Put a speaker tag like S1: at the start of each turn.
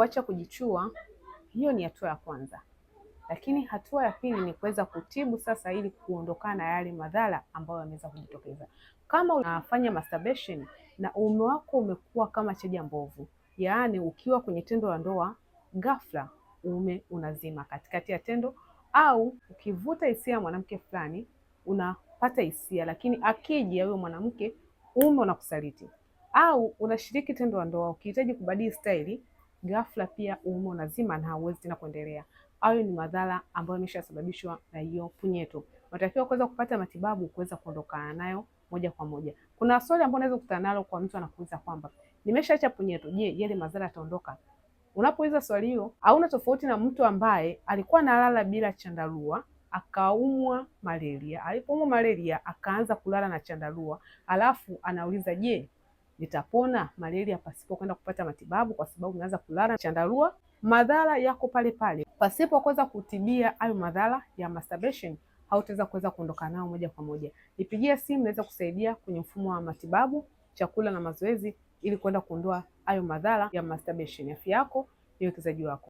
S1: kuacha kujichua, hiyo ni hatua ya kwanza, lakini hatua ya pili ni kuweza kutibu sasa, ili kuondokana na yale madhara ambayo yameweza kujitokeza. Kama unafanya masturbation na uume wako umekuwa kama chaja mbovu, yaani ukiwa kwenye tendo la ndoa ghafla uume unazima katikati ya tendo, au ukivuta hisia ya mwanamke fulani unapata hisia, lakini akija huyo mwanamke uume unakusaliti, au unashiriki tendo la ndoa ukihitaji kubadili staili, ghafla pia uume unazima na hauwezi tena kuendelea. Hayo ni madhara ambayo yameshasababishwa na hiyo punyeto. Unatakiwa kuweza kupata matibabu kuweza kuondokana nayo moja kwa moja. Kuna swali ambalo unaweza kukutana nalo kwa mtu anakuuliza kwamba nimeshaacha punyeto, je, yale madhara yataondoka? Unapouliza swali hiyo, hauna tofauti na mtu ambaye alikuwa analala bila chandarua akaumwa malaria. Alipoumwa malaria akaanza kulala na chandarua, alafu anauliza je, nitapona malaria pasipo kwenda kupata matibabu kwa sababu naanza kulala chandarua? Madhara yako pale pale. Pasipo kuweza kutibia hayo madhara ya masturbation, hautaweza kuweza kuondoka nao moja kwa moja. Nipigie simu, naweza kusaidia kwenye mfumo wa matibabu, chakula na mazoezi ili kwenda kuondoa hayo madhara ya masturbation. Afya yako ni uwekezaji wako.